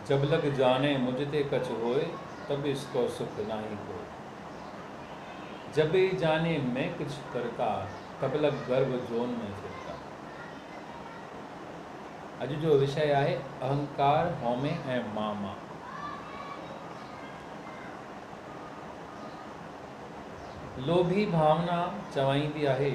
جب لڳ جاني مجھ تي ڪڇ هوء، تب اس ڪو سک ناهي ڪوء. جب هي جاني مين ڪڇ ڪرتا، تب لڳ گرڀ جون مين ڦرتا. اڄ جو وشيه آهي اهنڪار، هومي ۽ مان مان. لوڀي ڀاونا چوائيندي آهي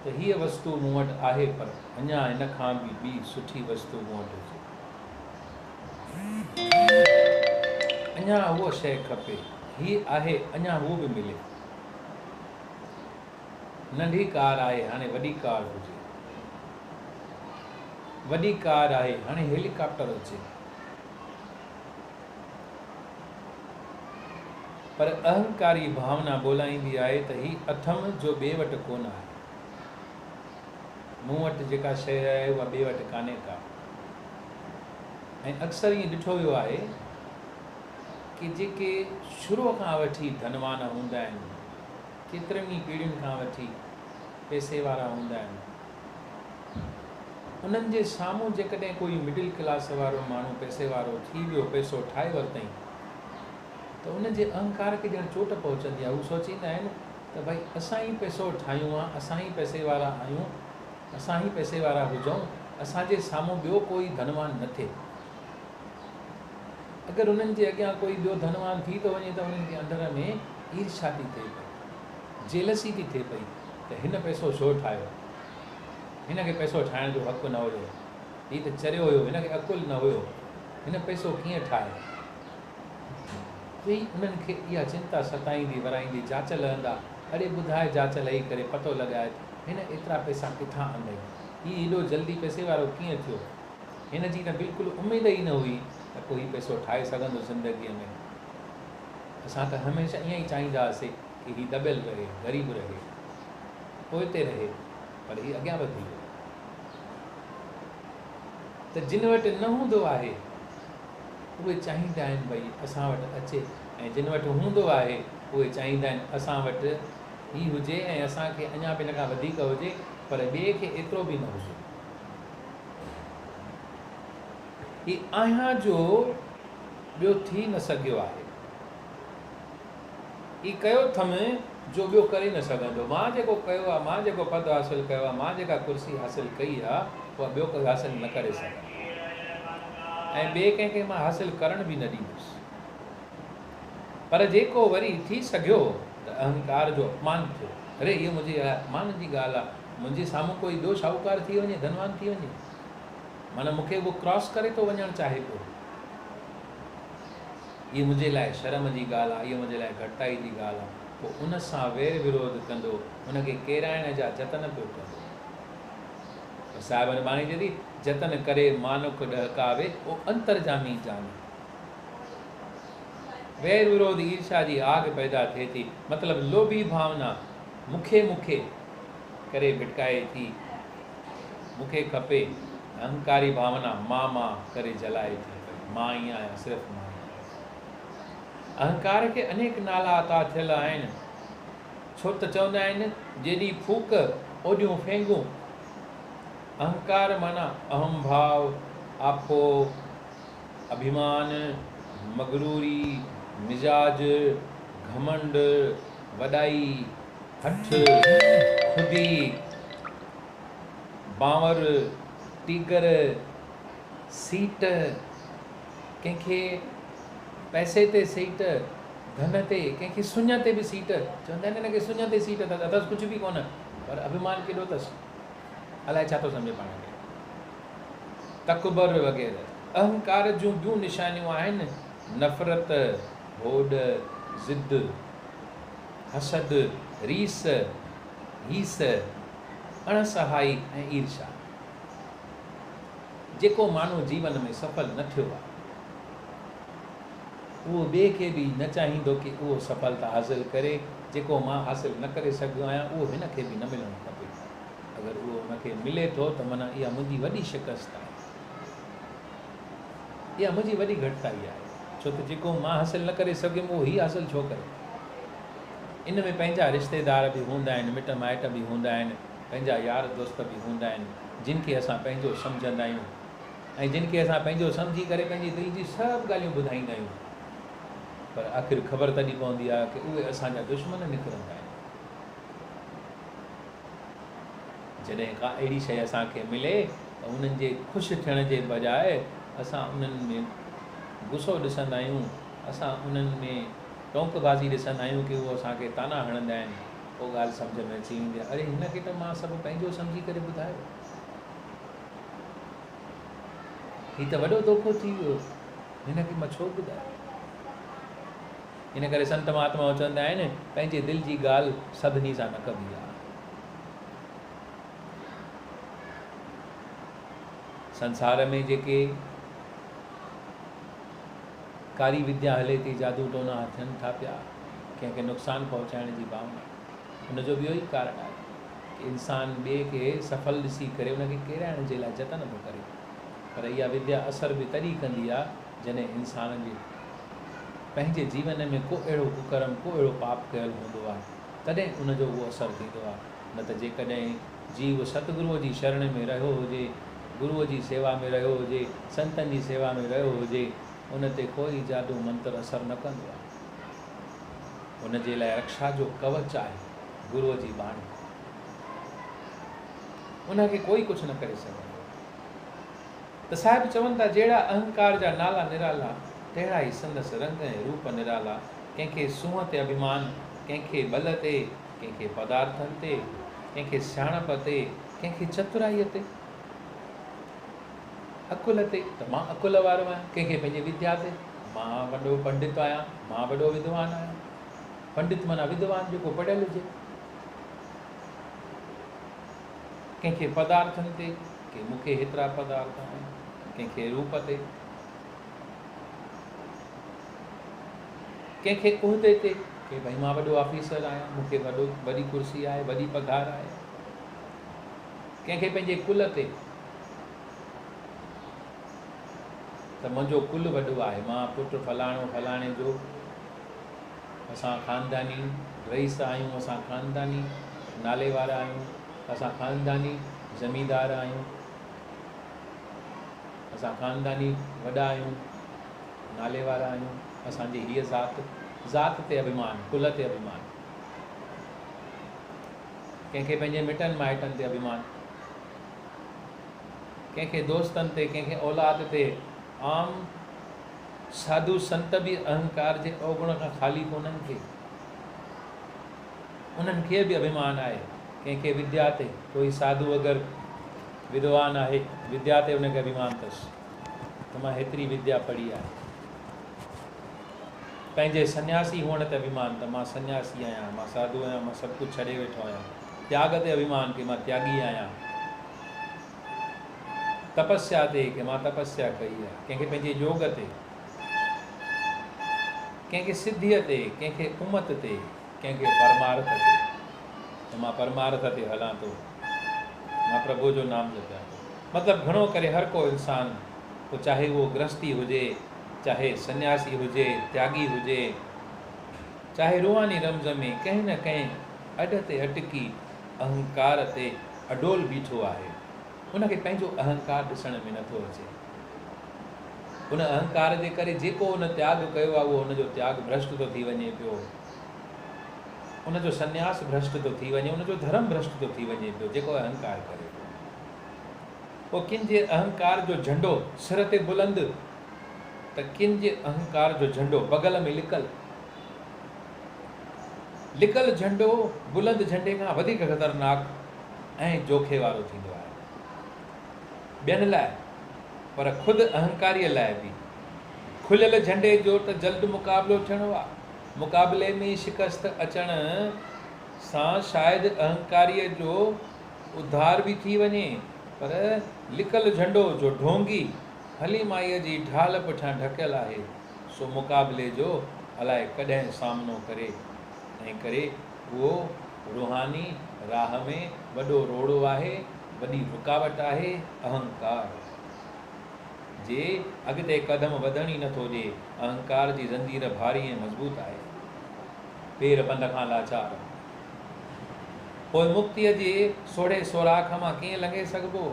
ته هيء وستو مون وٽ آهي پر اڃا هن کان به ٻي سٺي وستو مون وٽ هجي. اڃا هوء شيء کپي. هيء آهي اڃا هوء به ملي. ننڍي ڪار آهي هاڻي وڏي ڪار هجي. وڏي ڪار آهي هاڻي هيليڪاپٽر اچي. پر اهنڪاري ڀاونا ٻولائيندي آهي ته هي اٿم جو ٻئي وٽ ڪونه آهي. مون وٽ جيڪا شيء آهي اها ٻئي وٽ ڪانهي ڪا. ۽ اڪثر ائين ڏٺو ويو آهي ڪي جيڪي شروع کان وٺي ڌنوان هوندا آهن، ڪيترين ئي پيڙهين کان وٺي پئسي وارا هوندا آهن، انهن جي سامهون جيڪڏهن ڪوئي مڊل ڪلاس وارو ماڻهو پئسي وارو ٿي ويو، پئسو ٺاهي ورتائين ته ان جي اهنڪار کي ڄڻ چوٽ پهچندي آهي. هو سوچيندا آهن ته ڀائي اسان ئي پئسو ٺاهيون ها، اسان ئي پئسي وارا آهيون، اسان ئي پئسي وارا هجون، اسان جي سامهون ٻيو ڪوئي ڌنوان نه ٿئي. اگر انهن جي اڳيان ڪوئي ٻيو ڌنوان ٿي ٿو وڃي ته انهن کي اندر ۾ ايرشا ٿي ٿئي پئي، جيلسي ٿي ٿئي پئي ته هن پئسو ڇو ٺاهيو؟ هن کي پئسو ٺاهڻ جو حق نه هيو، هي ته چريو هيو، هن کي عقل نه هيو، هن پئسو ڪيئن ٺاهيو؟ ٻئي انهن کي اها چنتا ستائيندي ورائيندي جاچ لهندا، اڙي ٻڌاء جاچ لهي ڪري پتو لڳاء ته هن ايترا پئسا ڪٿان آندئي؟ هي ايڏو جلدي پئسي وارو ڪيئن ٿيو؟ هن جي ته بلڪل اميد ئي نه هئي ته ڪو هي پئسو ٺاهي سگهندو زندگيء ۾. اسان ته هميشه ائين ئي چاهيندا هئاسي ڪي هي دٻيل رهي، غريب رهي، پوئتي رهي، پر هي اڳيان وڌي ويو. ته جن وٽ نه هوندو آهي، اهي چاهيندا آهن ڀئي اسان وٽ اچي ۽ جن وٽ هوندو آهي، اهي چاهيندا آهن اسان وٽ هي هجي ۽ اسان کي اڃا به ان کان وڌيڪ هجي، پر ٻئي کي ايترو به نه هجي. هي آهيان جو ٻيو ٿي نه سگهيو آهي. هي ڪيو ٿم جو ٻيو ڪري نه سگهندو. مان جيڪو ڪيو آهي، مان جيڪو پد حاصل ڪيو آهي، مان جيڪا ڪرسي حاصل ڪئي آهي، اها ٻيو ڪوئي حاصل نه ڪري سگهندو ۽ ٻئي ڪنهن کي مان حاصل ڪرڻ به نه ڏيندس. پر جي ڪو وري ٿي سگهيو ته اهنڪار جو اپمان ٿيو. اري اهو منهنجي لاء اپمان جي ڳالهه آهي. منهنجي سامهون ڪوئي ٻيو شاهوڪار ٿي وڃي، ڌنوان ٿي وڃي. معنيٰ مون کي اهو ڪراس ڪري ٿو وڃڻ چاهي پيو. اهو منهنجي لاء شرم جي ڳالهه آهي، اهو منهنجي لاء گهٽتائي جي ڳالهه آهي. پوء ان سان وير وروڌ ڪندو، ان کي ڪيرائڻ جا جتن پيو ڪندو. پر صاحبن ٻاڻي چئي ٿي، جتن ڪري مانک ڏهڪاوي، او انترجامي جاني. وير وروڌ ايرشا جي آگ پيدا ٿئي ٿي، مطلب لوڀي ڀاونا مون کي مون کي ڪري ڀٽڪائي ٿي، مون کي کپي، اهنڪاري ڀاونا مان مان ڪري جلائي ٿي پئي، مان ئي آهيان، صرف مان ئي آهيان. اهنڪار کي انيڪ نالا عطا ٿيل آهن، ڇو ته چوندا آهن جيڏي ڦوڪ اوڏيون ڦينگون. اهنڪار معنيٰ اهم ڀاء، آپو، اڀيمان، مغروري، مزاج، گهمنڊ، وڏائي، هٺ، خودي، بانور، ٽيگر، سيٽ، ڪنهن کي پئسي تي سيٽ، ڌن تي، ڪنهن کي سڃ تي به سيٽ، چوندا آهن هن کي سڃ تي سيٽ اٿس، اٿس ڪجهه به ڪونه پر اڀيمان ڪيڏو اٿس، الائي ڇا ٿو سمجهي پاڻ کي. تڪبر وغيره. اهنڪار جون ٻيون نشانيون آهن، نفرت، هوڏ، ضد، حسد، ريس، هيس، اڻ سهائي ۽ ايرشا. جيڪو ماڻهو جيون ۾ سڦل نه ٿيو آهي، اهو ٻئي کي به نه چاهيندو ڪي اهو سڦلتا حاصل ڪري، جيڪو مان حاصل نه ڪري سگهيو آهيان، اهو هن کي به نه ملڻ کپي. اگر اهو ان کي ملي ٿو ته معنيٰ اها منهنجي وڏي شڪست آهي. اها منهنجي وڏي گهٽتائي آهي. ڇو ته جيڪو مان حاصل نه ڪري سگهيم اهو هي حاصل ڇو ڪري؟ ان ۾ پنهنجا رشتيدار به هوندا آهن، مٽ مائٽ به هوندا آهن، پنهنجا يار دوست به هوندا آهن، جن کي اسان پنهنجو سمجهندا آهيون. ۽ جن کي اسان پنهنجو سمجهي ڪري پنهنجي دل جي سڀ ڳالهيون ٻڌائيندا آهيون پر آخر خبر تڏهن پوندي آهي ڪي اهي اسان جا دشمن نڪرندا آهن. جڏهن ڪا اهڙي شيء اسان کي ملي ته انهن جي خوش ٿيڻ جي بجاء اسان انهن ۾ غصو ڏسندا آهيون، اسان انهن ۾ ٽونڪ بازي ڏسندا آهيون ڪي اهو اسان کي طعنا هڻندا آهن، پوء ڳالهه سمجهه ۾ اچي ويندي آهي اري هن کي ته مان سڀ پنهنجو سمجهي ڪري ٻڌايو. هي ته وڏو دوکو ٿي ويو، هن کي مان ڇو ٻڌايو؟ ان ڪري سنت مهاتمائون چوندا آهن، پنهنجي دل جي ڳالهه سڀني سان نه ڪبي آهي. سنسار ۾ جيڪي ڪاري وديا هلي ٿي، جادو ٽونا ٿين ٿا پيا، ڪنهن کي نقصان پهچائڻ جي ڀاونا، ان جو به اهو ئي ڪارڻ آهي ڪي انسان ٻئي کي سڦل ڏسي ڪري ان کي ڪيرائڻ جي لاء جتن ٿو ڪري. پر اها وديا اثر به تڏهن ڪندي آهي جڏهن انسان جي پنهنجي جيون ۾ ڪو اهڙو ڪڪرم، ڪو اهڙو پاپ ڪيل هوندو آهي، تڏهن ان جو اهو اثر ٿيندو آهي. نه ته جيڪڏهن جيو ستگروء جي شرڻ ۾ رهيو هجي، گروء جي سيوا ۾ رهيو هجي، سنتن جي سيوا ۾ رهيو هجي، ان تي ڪوئي جادو منتر اثر نه ڪندو آهي. ان جي لاء رڪشا جو ڪوچ آهي گروء جي ٻاڻي. ان کي ڪوئي ڪجهه نه ڪري سگهندو. ته صاحب چون ٿا جهڙا اهنڪار جا نالا نرالا، تهڙا ئي سندس رنگ ۽ روپ نرالا. ڪنهن کي سونهن تي اڀيمان، ڪنهن کي ٻل تي، ڪنهن کي پدارٿن تي، ڪنهن کي سياڻپ تي، ڪنهن کي چترائيء تي، عقل تي ته مان عقل وارو آهيان، ڪنهن کي پنهنجي وديا تي، مان وڏو پنڊت آهيان، مان وڏو ودوان آهيان. پنڊت معنيٰ ودوان جيڪو پڙهيل هجي. ڪنهن کي پدارٿن تي، ڪي مون کي هيترا پدارٿ آهن، ڪنهن کي روپ تي، ڪنهن کي عهدي تي، ڪي ڀئي مان وڏو آفيسر آهيان، مون کي وڏو وڏي ڪرسي آهي، وڏي پگهار آهي، ڪنهن کي پنهنجي ڪل تي ته منهنجو ڪل وڏو آهي، مان پٽ فلاڻو فلاڻي جو، اسان خانداني رئيس آهيون، اسان خانداني نالي وارا آهيون، اسان خانداني زميندار آهيون، اسان خانداني وڏا آهيون، نالي وارا آهيون، اسان جي هيء ذات، ذات تي اڀيمان، ڪل تي اڀيمان. ڪنهن کي پنهنجي مٽن مائٽن تي اڀيمان، ڪنهن کي دوستن تي، ڪنهن کي اولاد تي. عام ساڌو سنت به اهنڪار جي اوگڻ کان خالي ڪونهن ڪي. انهن کي به اڀيمان آهي. ڪنهن کي وديا تي، ڪوئي ساڌو اگر ودوان آهي، وديا تي ان کي اڀيمان اٿس ته مان هيتري وديا پڙهي آهي. پنهنجي سنياسي هئڻ تي اڀيمان ته مان سنياسي آهيان، مان ساڌو آهيان، مان سڀ ڪجهه ڇڏي ويٺو آهيان. تياڳ تي اڀيمان ڪي مان تياڳي آهيان. تپسيا تي ڪي مان تپسيا ڪئي آهي. ڪنهن کي پنهنجي يوڳ تي، ڪنهن کي سڌيء تي، ڪنهن کي امت تي، ڪنهن کي پرمارٿ تي ته مان پرمارٿ تي هلان ٿو، مان پرڀوء جو نام جپيان ٿو. مطلب گهڻو ڪري هر ڪو انسان پوء چاهي اهو گرهستي هجي، چاهي سنياسي هجي، تياڳي هجي، چاهي روحاني رمز ۾ ڪنهن نه ڪنهن اڏ تي اٽڪي اهنڪار تي اڊول بيٺو آهي. ان کي پنهنجو اهنڪار ڏسڻ ۾ نٿو اچي. ان اهنڪار جي ڪري جيڪو ان تياڳ ڪيو آهي اهو ان جو تياڳ ڀرشٽ ٿو ٿي وڃي پيو. ان جو سنياس ڀرشٽ ٿو ٿي وڃي، ان جو ڌرم ڀرشٽ ٿو ٿي وڃي پيو جيڪو اهنڪار ڪري ٿو. پوء ڪن جي اهنڪار جو جهنڊو سر تي بلند ته ڪن جي اهنڪار جو جهنڊو بغل ۾ لڪل. لڪل جهنڊو بلند جهنڊي کان وڌيڪ خطرناڪ ۽ جوکي وارو ٿيندو آهي. ٻين لاء پر خود اهنڪاريء لاء به. کليل جهنڊي جو ته جلد مقابلو ٿيڻو آ. مقابلي ۾ شڪست اچڻ سان شايد اهنڪاريء جو اڌار به ٿي وڃي، پر لڪل جهنڊو جو ڍونگي هلي مائيء جي ڍال پٺيان ڍڪيل آهي، سو مقابلي جو الائي ڪڏهن سامنو ڪري. تنهنڪري اهو روحاني راهه ۾ وڏو روڙو آهي، وڏي رڪاوٽ آهي، اهنڪار جي اڳتي قدم وڌڻ ئي نٿو ڏئي. اهنڪار جي زنجير ڀاري ۽ مضبوط آهي. پير پنڌ کان لاچار. پوء مڪتيء جي سوڙهي سوراخ مان ڪيئن لنگهي سگهبو؟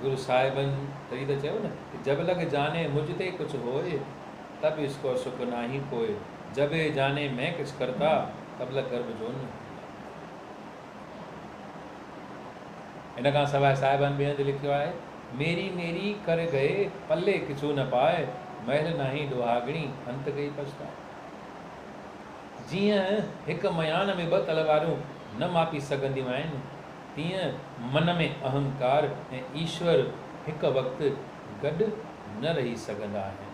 گرو صاحبن تڏهن ته چيو نه ته جب لڳ جاني مجهه تي ڪجهه هوء، تب اس ڪو سک ناهين ڪوء، جب اي جاني مين ڪڇ ڪرتا، تب لڳ گرڀ جون نه ٿيندا. ان کان سواء صاحبن ٻئي هنڌ لکيو آهي، ميري ميري ڪر گئي، پلي ڪڇو نه پاء، محل ناهين ڏوهاڳڻي، انت گئي پڇتاء. جيئن هڪ ميان ۾ ٻه تلوارون نه ماپي سگهنديون آهن، تيئن من ۾ اهنڪار ۽ ايشور هڪ وقت گڏ نه رهي سگهندا آهن.